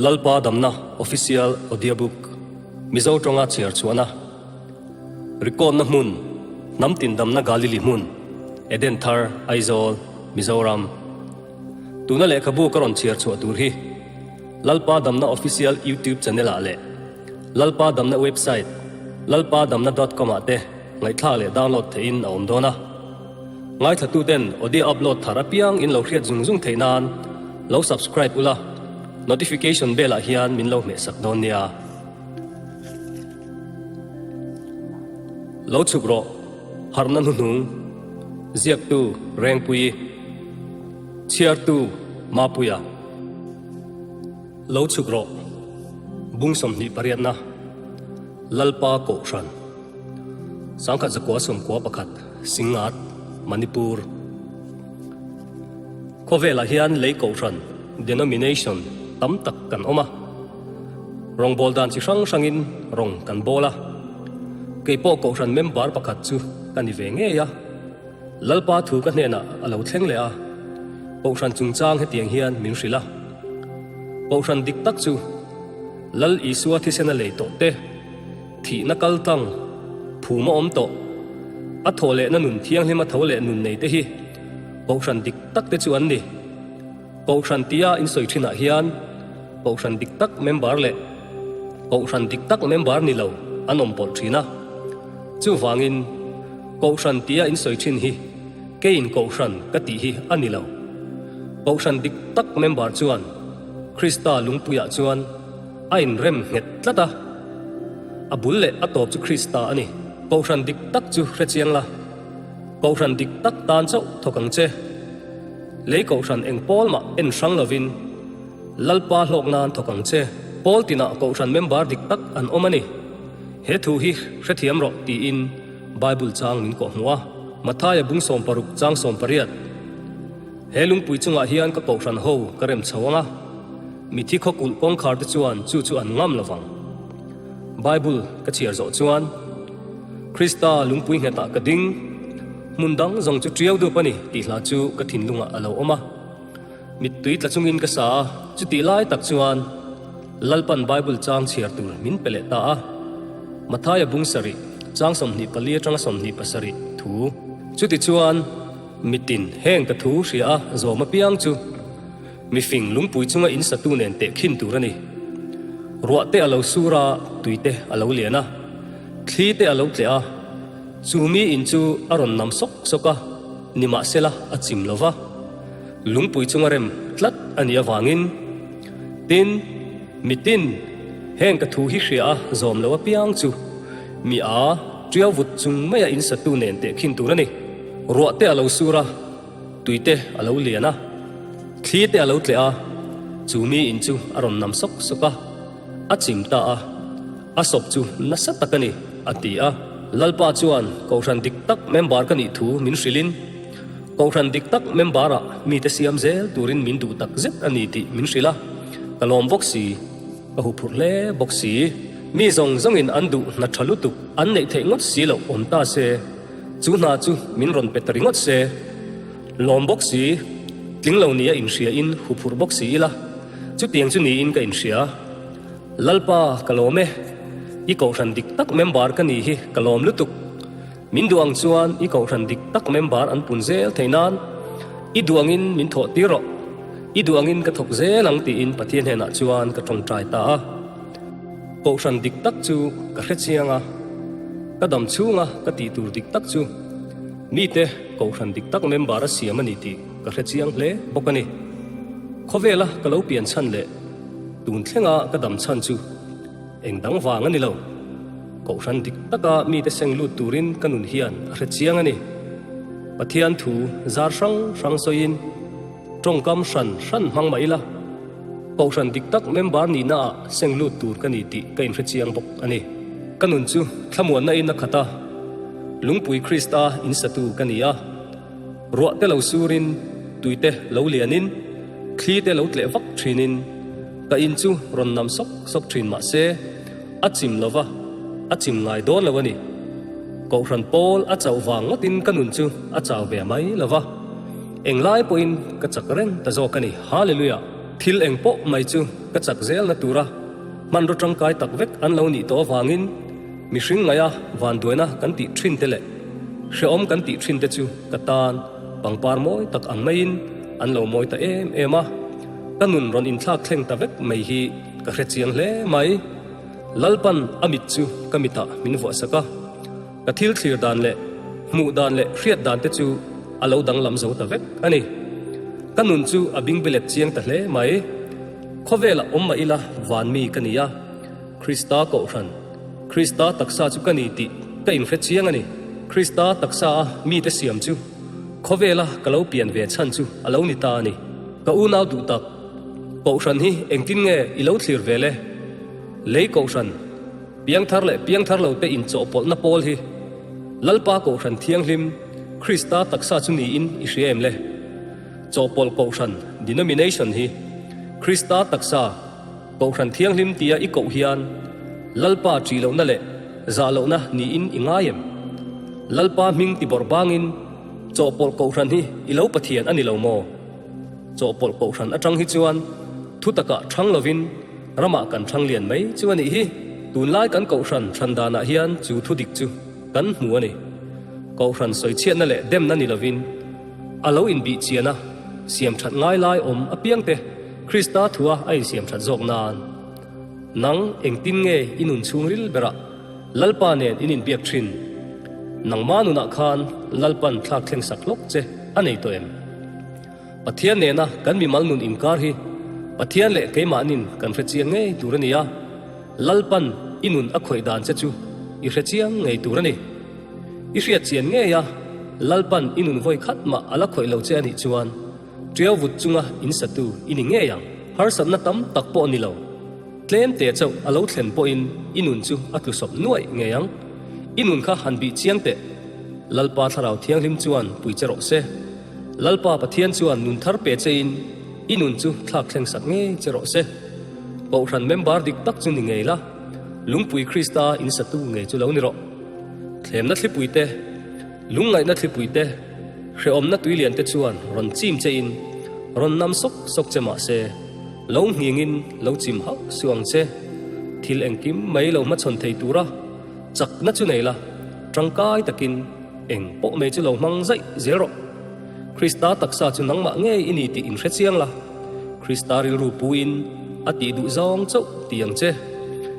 Lalpa Damna Official Audiobook Mizo tawnga chhiar chhuahna Record-na hmun Hnam tin damna Galili hmun Eden Thar Aizawl Mizoram Tuna lehkhabu ka rawn chhiar chhuah tur hi Lalpa Damna Official YouTube channel ah leh Lalpa Damna website lalpadamna dot com ah te ngaihthlak leh download theihin a awm dawn a. Ngaithlatuten audio upload thar apiang in lo hriat zung zung theih nan lo subscribe ula, notification bell ah hian min lo hmehsak dawn nia. Lo chhuk rawh, harhna hnuhnung, ziaktu Rengpuii, chhiartu Mapuia. Lo chhuk rawh, bung 28na, Lalpa Kohhran, 1991, Singngat, Manipur. Khawvelah hian lei kohhran, denomination, tam tak kan awm a. Rawngbâwl dan chi hrang hrangin rawng kan bâwl a. Kei pawh kohhran member pakhat chu ka ni ve ngei a. Lalpa thu ka hnenah a lo thleng leh a, kohhran chungchang hetiang hian min hrilh a. Kohhran dik tak chu Lal Isua thisena lei tawh te, thihna kal tlang, phum a awm tawh, a thawh lehna nun thianghlima tho leh nun nei te hi Kohhran dik tak te chu an ni. Kohhran tia in sawi thinah hian Kohhran dik tak member leh Kohhran dik tak member ni lo an awm pawlh thin a. Chuvangin Kohhran tia in sawi thin hi Keiin Kohhran ka tih hi a ni lo. Kohhran dik tak member chuan Krista lungpuiah chuan a inrem nghet tlat a. A bul leh a tawp chu Krista a ni. Kohhran dik tak chu hre chiang la. Kohhran dik tak tan chauh thawk ang che. Lei Kohhran eng pawl mah en hrang lovin Lalpa hlawk nan thawk ang che. Pawl tinah Kohhran member dik tak an awm a ni. He thu hi hrethiam rawh tiin Bible chang min kawhhmuh a. Mathaia bung 60 chang 18. He lungpui chungah hian ka kohhran ho ka rem chho ang a, mithi khawkulh kawngkhar te chuan chu chu an ngam lovang. Bible ka chhiar zawh chuan Krista lungpui nghetah ka ding, hmun dang zawng chu ṭiau dup a ni tih hla chu ka thinlungah a lo awm a. Mittui tla chungin ka sa a, chutih lai tak chuan Lalpan Bible chang chhiar tur min pe leh ta a. Mathaia bung sarih, chang 24 atanga 27 thu. Chutichuan mitin heng ka thu hria a zawm apiang chu mifing lungpui chunga in satu nen tehkhin tur a ni. Ruah te a lo sur a, tui te a lo lian a, thli te a lo tleh a, chu mi in chu a rawn nam sawk sawk a, nimahsela a chim lo va. Lungpui chunga rem tlat a nih avangin, tin, mitin, heng ka thu hi hria a zawm lo apiang chu mi a ṭiau vut chung maia in satu nen tehkhin tur a ni. Ruah te a lo sur a, tui te a lo lian a, thli te a lo tleh a, chu mi in chu a rawn nam sawk sawk a, a chim ta a, a sawp chu nasa tak a ni, a ti a. Lalpa chuan Kohhran dik tak member ka nih thu min hrilhin, Kohhran dik tak member-ah mite siam zel turin min duh tak zet a ni tih min hrilh a, ka lawm bawk si, ka huphurh hle bawk si. Mi zawng zawngin an duh hna tha lutuk an neih theih ngawt si loh awm ta se, chu hna chu min rawn pe ta ringawt se. Lawm bawk si, tling lo nia inhriain huphurh bawk si ila, chutiang chu niin ka inhria. Lalpa, ka lawm e, i kohhran dik tak member ka ni hi ka lawm lutuk. Min duh ang chuan i kohhran dik tak member an pun zel thei nan i duh angin min thawh tir rawh, i duh angin ka thawk zel ang tiin Pathian hnenah chuan ka tawngtai ta a. Kohhran dik tak chu ka hre chiang a, ka dam chhunga ka tih tur dik tak chu mite kohhran dik tak member a siam a ni tih ka hre chiang hle bawk a ni. Khawvela ka lo pian chhan leh tun thlenga ka dam chhan chu Eng dang vang a ni lo. Kohhran dik taka mite seng lut turin ka nun hian a hre chiang a ni. Pathian thu zar hrang hrang sawiin tawngkam hran hran hmang mah ila, Kohhran dik tak member nihnaah seng lut tur ka ni tih ka inhre chiang bawk a ni. Ka nun chu thlamuanna in a khat a, Lungpui Krista insatu ka ni a. Ruah te lo surin, tui te lo lianin, thli te lo tleh vak thinin, ka in chu rawn nam sawk sawk thin mah se, a chim lo va, a chim ngai dawn lo a ni. Kohhran pawl a chauh vang ngawtin ka nun chu a chau ve mai lo va, englai pawhin ka chak reng ta zawk a ni. Hallelujah! Thil eng pawh mai chu ka chak zelna tura hmanraw tangkai tak vek an lo nih tawh avangin mihring ngaiha vanduaina kan tih thin te leh hrehawm kan tih thin te chu ka tan pangpar mawi tak ang maiin an lo mawi ta em em a. Ka nun rawn inthlak thleng ta vek mai hi ka hre chiang hle mai. Lalpan a mit chu ka mitah min vuahsak a, ka thil thlir dan leh hmuh dan leh hriat dan te chu a lo danglam zo ta vek a ni. Ka nun chu a bingbilet chiang ta hle mai. Khawvelah awm mah ila van mi ka ni a, Krista kohhran, Krista taksa chu ka ni tih ka inhre chiang a ni. Krista taksa a mite siam chu khawvela ka lo pian ve chhan chu a lo ni ta a ni. Ka unau duh tak, kohhran hi engtin nge i lo thlir ve le? Lei kohhran, piangthar leh piangthar lo te inchawhpawlhna pawl hi Lalpa kohhran thianghlim Krista taksa chu niin i hria em le? Chawhpawlh kohhran, denomination, hi Krista taksa, kohhran thianghlim tia i koh hian Lalpa ṭih lohna leh zah lohna niin i ngai em? Lalpa hming ti bawrh bangin chawhpawlh kohhran hi i lo Pathian a ni lo maw? Chawhpawlh kohhran aṭang hi chuan thutakah ṭhang lovin ramah kan ṭhang lian mai chu a nih hi. Tunlai kan kohhran ṭhan danah hian chu thudik chu kan hmu a ni. Kohhran sawichhiatna leh demna ni lovin a lo inbih chian a, siam ṭhat ngai lai awm apiangte Krista thua a insiam ṭhat zawk nan. Nang engtin nge i nun chhungril berah Lalpa nen in inbiak thin? Nangma nunah khan Lalpan thlak thleng sak hlawk che a nei tawh em? Pathian nena kan mimal nun inkar hi Pathian leh keimahnin kan hre chiang ngei tur a ni a, Lalpan i nun a khawih dan che chu i hre chiang ngei tur a ni. I hriat chian ngei a, Lalpan i nun vawi khat mah a la khawih lo che a nih chuan Ṭiau vut chunga in satu i ni ngei ang. Harsatna tam tak pawh ni lo. Tlem te chauh a lo thlen pawhin i nun chu a tlu sawp nuaih ngei ang. I nun kha han bih chiang teh. Lalpa Thlarau Thianghlim chuan pui che rawh se. Lalpa Pathian chuan nun thar pe chein i nun chu thlak thleng sak ngei che rawh se. Kohhran member dik tak chu ni ngei la, Lungpui Krista in satu ngei chu lo ni rawh. Thlemna thlipui te. Lungngaihna thlipui te, hrehawmna tuilian te chuan rawn chim che in rawn nam sawk sawk che mah se, lo nghingin lo chim hauh suh ang che. Thil engkim mai lo hmachhawn thei tura chakna chu nei la, tangkai takin eng pawh mai chu lo hmang zaih zel rawh. Krista taksa chu nangmah ngei i ni tih inhre chiang la, Krista rilru puin a tih duh zawng chauh ti ang che.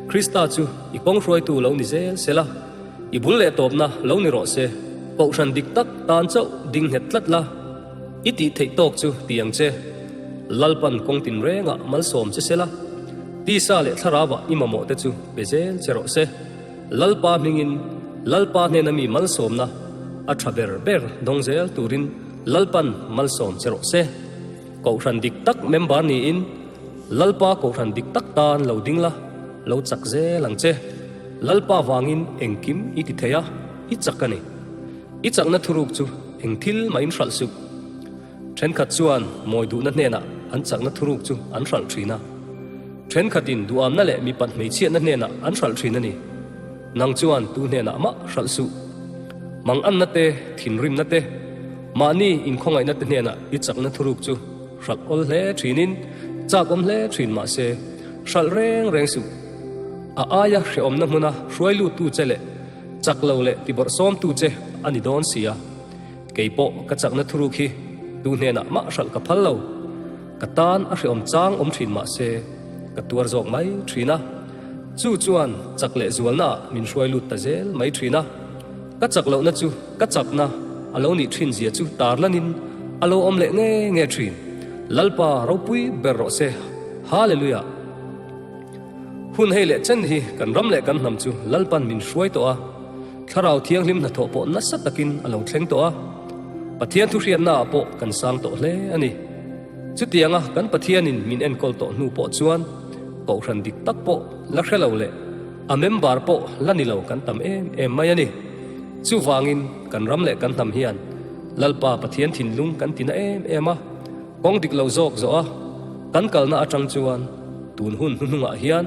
Krista chu i kawng hruaitu lo ni zel se la. I bul leh tawpna lo ni rawh se. Kohhran dik tak tan chauh ding nghet tlat la, i tih theih tawk chu ti ang che. Lalpan kawng tinrengah malsawm che se la, tisa leh thlarauah i mamawh te chu pe zel che rawh se. Lalpa hmingin Lalpa hnena mi malsawmna a tha ber ber dawng zel turin Lalpan malsawm che rawh se. Kohhran dik tak member niin Lalpa kohhran dik tak tan lo ding la, lo chak zel ang che. Lalpa vangin engkim i ti thei a, i chak a ni. I chakna thuruk chu eng thil mah in hralh suh. Thenkhat chuan mawi duhna hnenah an chakna thuruk chu an hralh thin a. Thenkhatin duhamna leh mipat hmeichhiatna hnenah an hralh thin a ni. Nang chuan tu hnenah mah hralh suh. Manganna te, thinrimna te, mahni inkhawngaihna te hnenah i chakna thuruk chu hralh awl hle thinin chak awm hle thin mah se, hralh reng reng suh. A aia hrehawmna hmuna hruai luttu che leh chak lo leh tibawrhsawmtu che a ni dawn si a. Kei pawh ka chakna thuruk hi tu hnenah mah hralh ka phal lo. Ka tan a hrehawm chang awm thin mah se, ka tuar zawk mai thin a. Chu chuan chak leh zualnaah min hruai lut ta zel mai thin a. Ka chak lohna chu ka chakna a lo nih thin zia chu tarlanin a lo awm leh nge nge thin. Lalpa ropui ber rawh se. Hallelujah! Hun hei leh chen hi kan ram leh kan hnam chu Lalpan min hruai tawh a, Thlarau Thianghlim hnathawh pawh nasa takin a lo thleng tawh a, Pathian thuhriatnaah pawh kan sang tawh hle a ni. Chutianga kan Pathianin min enkawl tawh hnu pawh chuan Kohhran dik tak pawh la hre lo leh a member pawh la ni lo kan tam em em mai a ni. Chuvangin kan ram leh kan hnam hian Lalpa Pathian thinlung kan tina em em a, kawng dik lo zawk zawh a kan kalna atang chuan tun hun hnuhnungah hian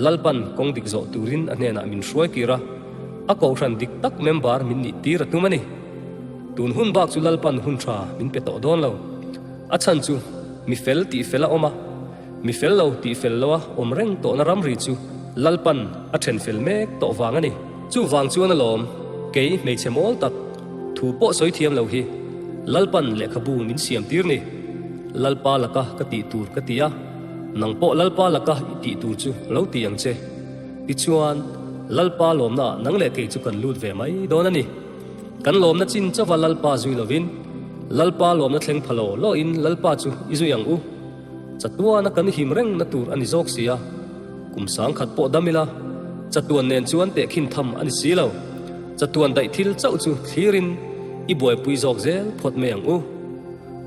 Lalpan kawng dik zawh turin a hnenah min hruai kir a, a kohhran dik tak member min nih tir a tum a ni. Tun hun bak chu Lalpan hun tha min pe tawh dawn lo. A chhan chu mi fel tih fel a awm a. Mi fel lo tih fel loa awm reng tawhna ramri chu Lalpan a then fel mek tawh vang a ni. Chuvang chuan alawm, kei hmeichhe mawl tak, thu pawh sawi thiam lo hi Lalpan lehkhabu min siam tir ni. Lalpa laka ka tih tur ka ti a, nang pawh Lalpa laka i tih tur chu lo ti ang che. Tichuan, Lalpa lawmnaah nang leh kei chu kan lut ve mai dawn a ni. Kan lawmna chin chauva Lalpa zui lovin, Lalpa lawmna thleng pha lo lawhin Lalpa chu i zui ang u. Chatuana kan him rengna tur a ni zawk si a, kum sangkhat pawh dam ila, chatuan nen chuan tehkhin tham a ni si lo. Chatuan daih thil chauh chu thlirin i buaipui zawk zel phawt mai ang u.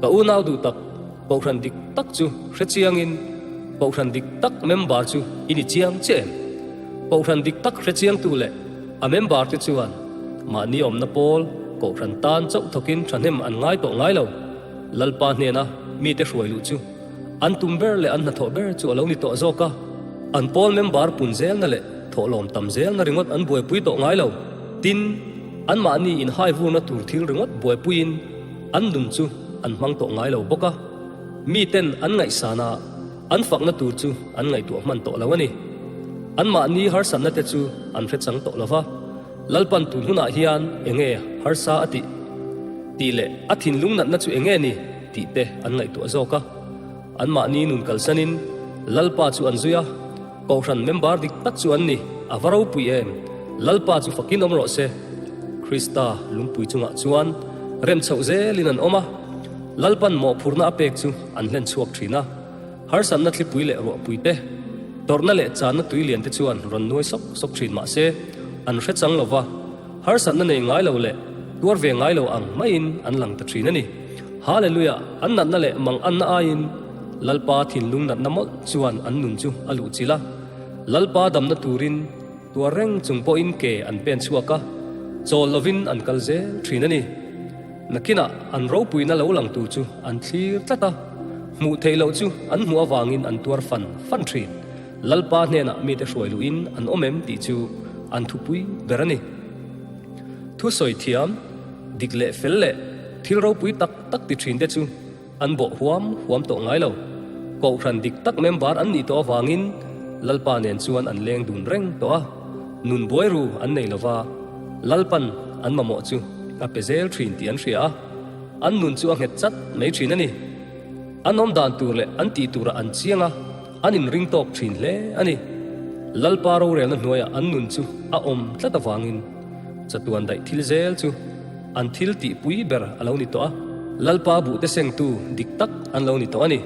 Ka unau duh tak, Kohhran dik tak chu hre chiangin Kohhran dik tak member chu i ni chiang chiah em? Kohhran dik tak hre chiangtu leh a member te chuan mahni awmna pawl Kohhran tan chauh thawkin thahnem an ngai tawh ngai lo. Lalpa hnena mite hruai luh chu an tum ber leh an hnathawh ber chu a lo ni tawh zawk a, an pawl member pun zelna leh thawhlawm tam zelna ringawt an buaipui tawh ngai lo. Tin, anmahni inhaivurna tur thil ringawt buaipuiin an nun chu an hmang tawh ngai lo bawk a, miten an ngaihsan a, an fakna tur chu an ngaihtuah hman tawh lo a ni. Anmahni harsatna te chu an hre chang tawh lo va, Lalpan tun hunah hian enge harsa a tih tih leh a thinlung natna chu enge ni tih te an ngaihtuah zawk a. Anmahni nun kalsanin Lalpa chu an zui a, Kohhran member dik tak chu an ni, a va ropui em! Lalpa chu fakin awm rawh se. Krista lungpui chungah chuan rem chhoh zelin an awm a, Lalpan mawhphurhna a pek chu an hlen chhuak thin a. Harsatna thlipui leh ruahpui te, tawrhna leh channa tui lian te chuan rawn nuai sawk sawk thin mah se, an hre chang lo va, harsatna nei ngai lo leh tuar ve ngai lo ang maiin an lang ta thin a ni. Hallelujah! An natna leh mang anna aiin Lalpa thinlung natna mawlh chuan an nun chu a luh chilh a. Lalpa damna turin tuar reng chung pawhin ke an pen chhuak a, chawl lovin an kal zel thin a ni. Nakinah an ropuina lo lang tur chu an thlir tlat a, hmuh theih loh chu an hmuh avangin an tuar fan fan thin. Lalpa hnenah mite hruai luhin an awm em tih chu an thupui ber a ni. Thusawi thiam, dik leh fel leh thil ropui tak tak ti thin te chu an bawh huam huam tawh ngai lo. Kohhran dik tak member an nih tawh avangin Lalpa nen chuan an leng dun reng tawh a, nun buai ru an nei lova, Lalpan an mamawh chu a pe zel thin tih an hria a, an nun chu a nghet chat mai thin a ni. An awm dan tur leh an tih turah an chiang a, an inring tawk thin hle a ni. Lalpa rorelna hnuaiah an nun chu a awm tlat avangin chatuan daih thil zel chu an thil tih pui ber a lo ni tawh a, Lalpa buhte sengtu dik tak an lo ni tawh a ni.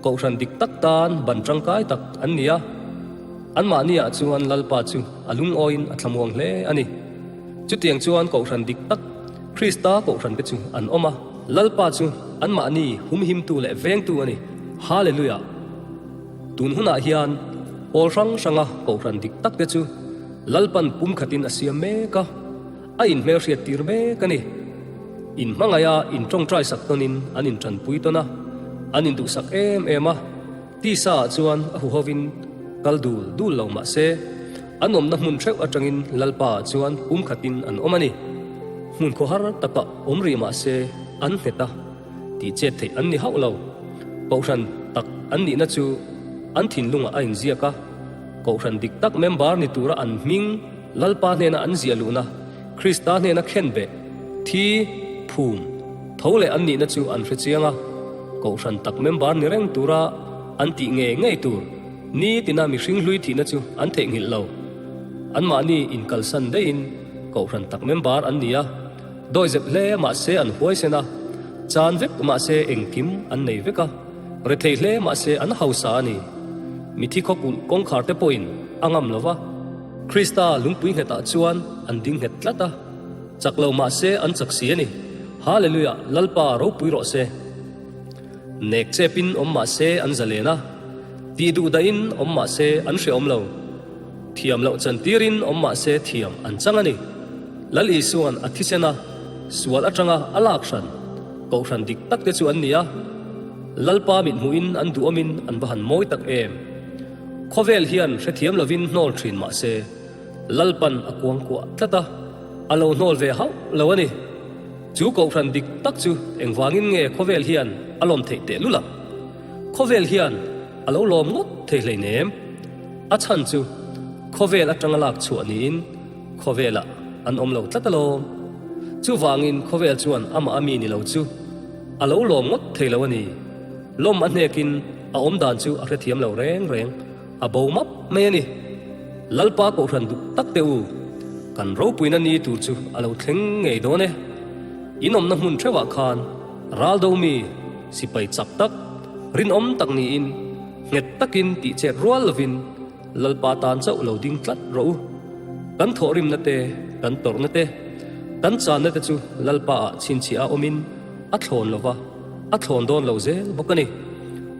Kohhran dik tak tan ban tangkai tak an ni a, anmahniah chuan Lalpa chu a lungawiin a thlamuang hle a ni. Chutiang chuan Kohhran dik tak, Krista Kohhrante chu an awm a, Lalpa chu anmahni humhimtu leh vengtu a ni. Hallelujah! Tun hunah hian pawl hrang hranga Kohhran dik takte chu Lalpan pumkhatin a siam mek a, a inhmelhriat tir mek a ni. Inhmangaih a intawngtai sak tawnin an intanpui tawn a, an induhsak em em a. Tisa ah chuan a huhovin kal dul dul lo mah se, an awmna hmun theuh atangin Lalpa ah chuan pumkhatin an awm a ni. Hmun khawhar takah awm rih mah se an nghet a, tih chet theih an ni hauh lo. Kohhran tak an nihna chu an thinlungah a inziak a, Kohhran dik tak member ni tura an hming Lalpa hnena an ziah luhna, Krista hnena khenbeh, thi, phum, tho leh an nihna chu an hre chiang a, Kohhran tak member ni reng tura an tih ngei ngei tur nitina mihring hlui thihna chu an theihnghilh lo. Anmahni inkalsan daihin Kohhran tak member an ni a, dawihzep hle mahse an huaisen a, chan vek mahse engkim an nei vek a, rethei hle mahse an hausa a ni. Mithi khawkulh kawngkhar te pawhin a ngam lo va. Krista lungpui nghetah chuan an ding nghet tlat a, chak lo mah se an chak si a ni. Hallelujah, Lalpa ropui rawh se. Nek chepin awm mah se an zalen a, tih duh dahin awm mah se an hreawm lo. Thiam loh chantirin awm mah se thiam an chang a ni. Lal Isua'n a thisen a, sual atanga a lak hran, kohhran dik tak te chu an ni a. Lalpa mithmuhin an duhawmin an va han mawi tak em! Khawvel hian hrethiam lovin hnawl thin mah se, Lalpan a kuangkuah tlat a, a lo hnawl ve hauh lo a ni. Chu kohhran dik tak chu engvangin nge khawvel hian a lawm theih teh lul ang? Khawvel hian a. a lo lawm ngawt thei hleinem. A chhan chu khawvel atanga lak chhuah niin khawvelah an awm lo tlat alawm. Chuvangin khawvel chuan amah a mi ni lo chu a lo lawm ngawt thei lo a ni. Lawm a hnekin a awmdan chu a hrethiam lo reng reng, a bo map mai a ni. Lalpa Kohhran duh tak teh u, kan ropuina ni tur chu a lo thleng ngei dawn e. In awmna hmun theuhah khan raldo mi sipai chak tak, rinawm tak niin nghet takin tih chet rual lovin Lalpa tan chauh lo ding tlat rawh u. Kan thawhrimna te, kan tawrhna te, kan channa te chu Lalpa ah chhinchhiah a awmin a thlawn lo va, a thlawn dawn lo zel bawk a ni.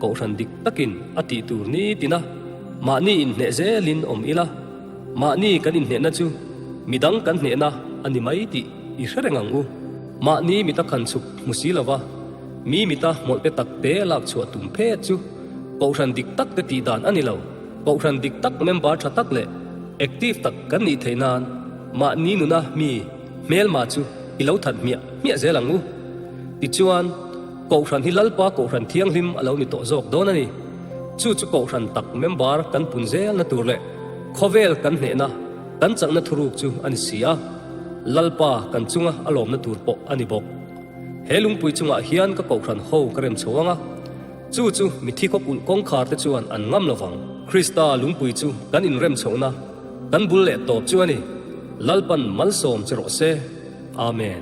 Kohhran dik takin a tih tur ni tina mahni inhneh zelin awm ila, mahni kan inhnehna chu midang kan hnehna a ni mai tih i hre reng ang u. Mahni mita khan chhuk hmu si lova mi mita hmawlhte takte lak chhuah tum phet chu Kohhran dik tak te tih dan a ni lo. Kohhran dik tak member tha tak leh active tak kan nih theih nan mahni nuna mi hmelma chu i lo that hmiah hmiah zel ang u. Tichuan, Kohhran hi Lalpa Kohhran Thianghlim a lo ni tawh zawk dawn a ni. Chu chu Kohhran tak member kan pun zelna tur leh khawvel kan hnehna, kan chakna thuruk chu a ni si a. Lalpa kan chunga a lawmna tur pawh a ni bawk. He lungpui chungah hian ka Kohhran ho ka rem chho ang a. Chu chu mithi khawp ulh kawngkhar te chuan an ngam lo vang. Krista lungpui chu kan inrem chhohna, kan bul leh tawp chu a ni. Lalpan malsawm che rawh se. Amen.